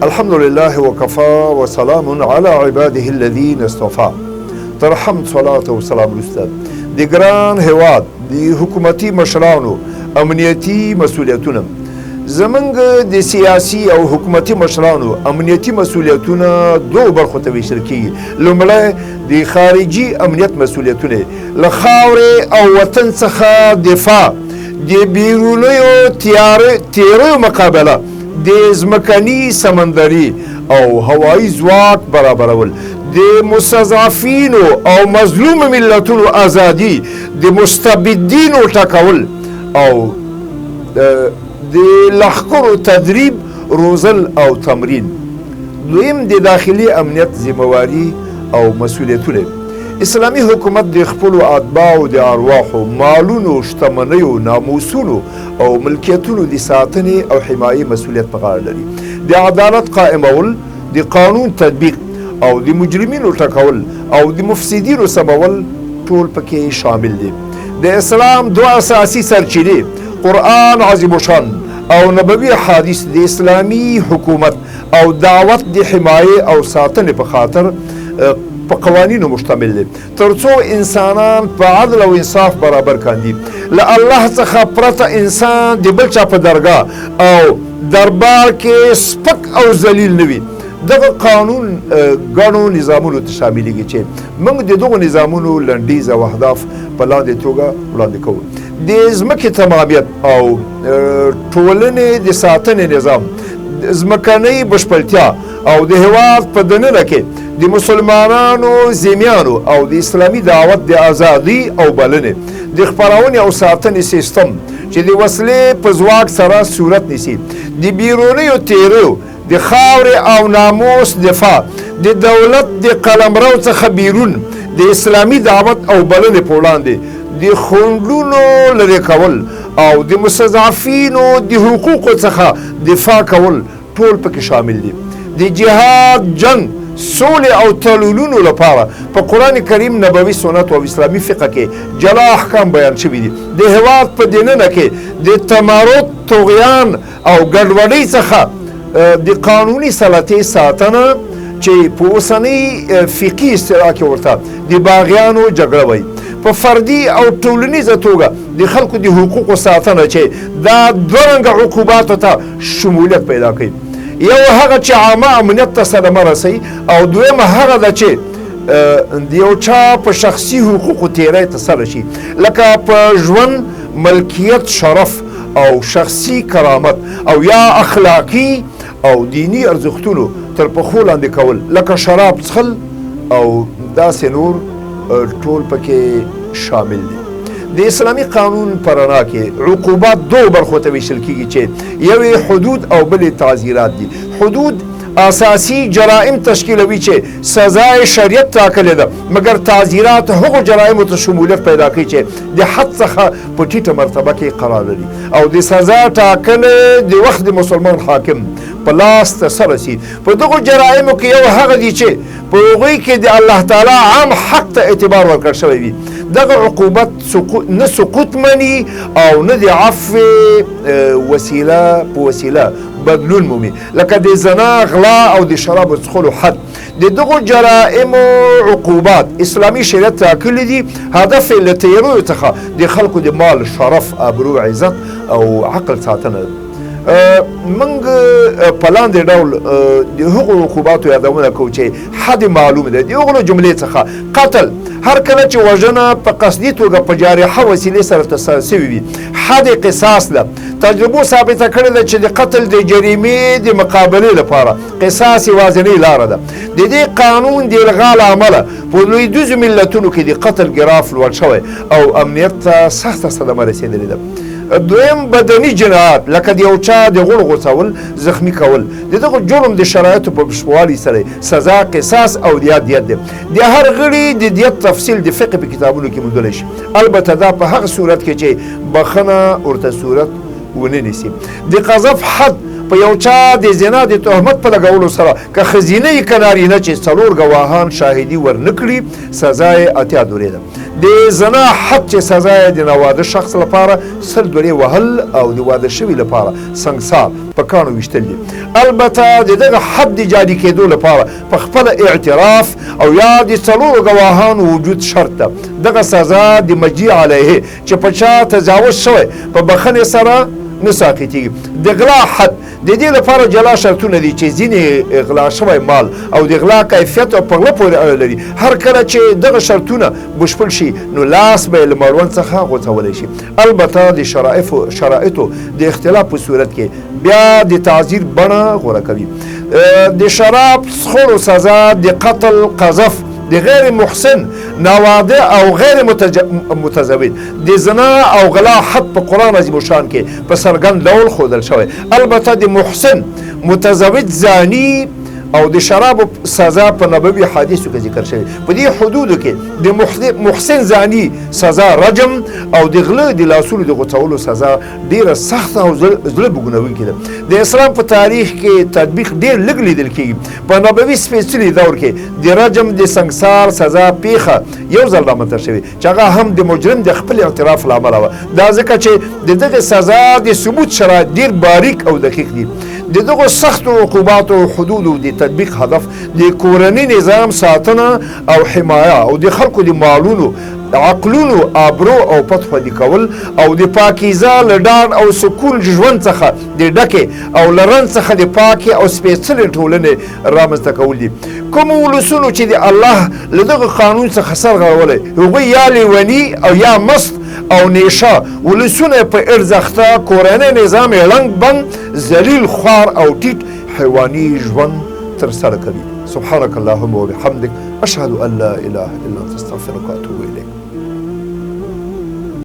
الحمد لله وکفا وسلام علی عباده الذین اصطفی. تر حمد صلات او سلام وروسته، د ګران هیواد د حکومتي مشرانو امنیتي مسولیتونه. زمونږ د سیاسي او حکومتي مشرانو امنیتي مسولیتونه دوو برخو ته ویشل کیږي. لومړی د خارجي امنیت مسولیتونه، له خاورې او وطن څخه دفاع، د بیرونیو تیریو مقابله، د ځمکني، سمندري او هوایي ځواک برابرول، د مستضعفینو او مظلومو ملتونو ازادي، د مستبدینو ټکول او د لښکرو تدریب، روزل او تمرین. دویم د داخلي امنیت ذمهواري او مسولیتونه. اسلامي حکومت د خپلو اتباعو د ارواحو، مالونو، شتمنیو، ناموسونو او ملکیتونو د ساتنې او حمایې مسولیت په غاړه لري. د عدالت قائمول، د قانون تطبیق او د مجرمینو ټکول او د مفسدینو سمول ټول پکې شامل دي. د اسلام دوه اساسي سرچینې، قرآن عظیم الشان او نبوي احادیث، د اسلامي حکومت او دعوت د حمایې او ساتنې په خاطر په قوانینو مشتمل دی، ترڅو انسانان په عدل او انصاف برابر کاندي. له الله څخه پرته انسان د بل چا په درګاه او دربار کې سپک او ذلیل نه وي. دغه قانون ګڼو نظامونو ته شاملېږي چې موږ د دغو نظامونو لنډیز او اهداف په لاندې توګه وړاندې کوو. د ځمکې تمامیت او ټولنې د ساتنې نظام، ځمکنۍ بشپړتیا او د هیواد په دننه کې د مسلمانانو، ذمیانو او د اسلامي دعوت د ازادي او بلنې د خپرونې او ساتنې سیستم چې د وسلې په ځواک سره صورت نیسي، د بیرونیو تیریو د خاورې او ناموس دفاع، د دولت د قلمرو څخه بیرون د اسلامي دعوت او بلنې په وړاندې د خنډونو لرې کول او د مستضعفینو د حقوقو څخه دفاع کول ټول پکې شامل دي. د جهاد، جنګ، سولې او تلولونو لپاره په قرآن کریم، نبوي سنت او اسلامي فقه کې جلا احکام بیان شوي دي. د هیواد په دننه کې د تمرد، طغیان او ګډوډۍ څخه د قانوني سلطې ساتنه چې په اوسنۍ فقهي اصطلاح کې ورته د باغیانو جګړه وایي، په فردي او ټولنیزه توګه د خلکو د حقوقو ساتنه چې دا دوه رنګه عقوباتو ته شمولیت پیدا کوي، یو هغه چې عامه امنیت ته صدمه رسوي او دویم هغه ده چې د یو چا په شخصي حقوقو تیری ترسره شي، لکه په ژوند، ملکیت، شرف او شخصي کرامت او یا اخلاقي او دیني ارزښتونو تر پښو لاندې کول، لکه شراب څښل او داسې نور ټول پکې شامل دي. د اسلامي قانون په رڼا کې عقوبات دوو برخو ته ویشل کیږي چې یوې حدود او بلې تعزیرات دي. حدود اساسي جرائم تشکیلوي چې سزا یې شریعت ټاکلې ده، مګر تعزیرات هغو جرائمو ته شمولیت پیدا کوي چې د حد څخه په ټیټه مرتبه کې قرار لري او د سزا ټاکنې د وخت د مسلمان حاکم په لاس ترسره سي. په دغو جرائمو کې یو هغه دي چې په هغوی کې د الله تعالی عام حق ته اعتبار ورکړ شوی وي. دغه عقوبت نه سقوط مني او نه د عفوې وسیله په وسیله بدلون مومي، لکه د زنا، غلا او د شرابو څښلو حد. د دغو جرائمو عقوبات اسلامي شریعت ټاکلي دي. هدف یې له تیریو څخه د خلکو د مال، شرف، ابرو، عزت او عقل ساتنه ده. موږ په لاندې ډول د هغو عقوباتو یادونه کوو چې حد معلوم دی. د هغو له جملې څخه قتل، هر کله چې وژنه په قصدي توګه په جارحه وسیلې سره ترسره شوې وي، حد قصاص ده. تجربو ثابته کړې ده چې د قتل د جریمې د مقابلې لپاره قصاص یوازینۍ لاره ده. د دې قانون د الغا له امله په لویدیځو ملتونو کې د قتل ګراف لوړ شوی او امنیت ته سخته صدمه رسېدلې ده. دویم بدني جنایات، لکه د یو چا د غوړو غوڅول، زخمی کول، د دغه جرم د شرایطو په بشپړوالي سره سزا قصاص او دیت دیت دی. د هر غړي د دیت تفصیل د فقه په کتابونو کې موندلی شي، البته دا په هغه صورت کې چې بخښنه ورته صورت ونه نیسي. د قذف حد په یو چا د زنا د تهمت په لګولو سره که ښځینه یې که نارینه چې 4 ګواهان شاهدي ورنه کړي، سزا یې 80 دورې ده. د زنا حد چې سزا یې د ناواده شخص لپاره 100 دورې وهل او د واده شوي لپاره سنګسار په کاڼو ویشتل دي. البته د دغه حد د جاري کېدو لپاره په خپله اعتراف او یا د 4 ګواهانو وجود شرط ده. دغه سزا د مجیع علیه چې په چا تجاوز شوی په بخښنې سره نه ساقطېږي. د غلا حد د دې لپاره جلا شرطونه دي چې ځینې غلا شوی مال او د غلا کیفیت او په غله پورې اړه لري. هر کله چې دغه شرطونه بشپړ شي نو لاس به یې له مړوند څخه غوڅولی شي. البته د شرایطو د اختلاف په صورت کې بیا د تعذیر بڼه غوره کوي. د شراب څښلو سزا د قتل، قذف، د غیر محسن، ناواده او غیر متزوج د زنا او غلا حد په قرآن عظیم الشان کې په څرګند ډول ښودل شوی. البته د محسن، متزوج، زانی او د شرابو سزا په نبوي حدیثو کې ذکر شوی. په دې حدودو کې د محسن زانی سزا رجم او د غله د لاسونو د غوڅولو سزا ډیره سخته او زړه بوږنوونکې ده. د اسلام په تاریخ کې تطبیق ډیر لږ لیدل کیږي. په نبوي سپېڅلي دور کې د رجم د سنګسار سزا پیښه یو ځل رامنځته شوې چې هغه هم د مجرم د خپل اعتراف له امله وه. دا ځکه چې د دغې سزا د ثبوت شرایط ډیر باریک او دقیق دي. د دغو سختو عقوباتو او حدودو د تطبیق هدف د کورني نظام ساتنه او حمایه او د خلکو د مالونو، عقلونو، آبرو او پت خوندي کول او د پاکیزه له ډاډ او سکون ژوند څخه د ډکې او له رنځ څخه د پاکې او سپېڅلې ټولنې رامنځته کول دي. کومو ولسونو چې د الله له دغه قانون څخه سر غړولی هغوی یا لیوني او یا مست او نیشه ولسونه په ارزښته کورنی نظام یې ړنګ بند، ذلیل، خوار او ټیټ حیواني ژوند ترسره کوي. سبحانك اللهم وبحمدك، أشهد أن لا إله إلا أنت، أستغفرك وأتوب إليك.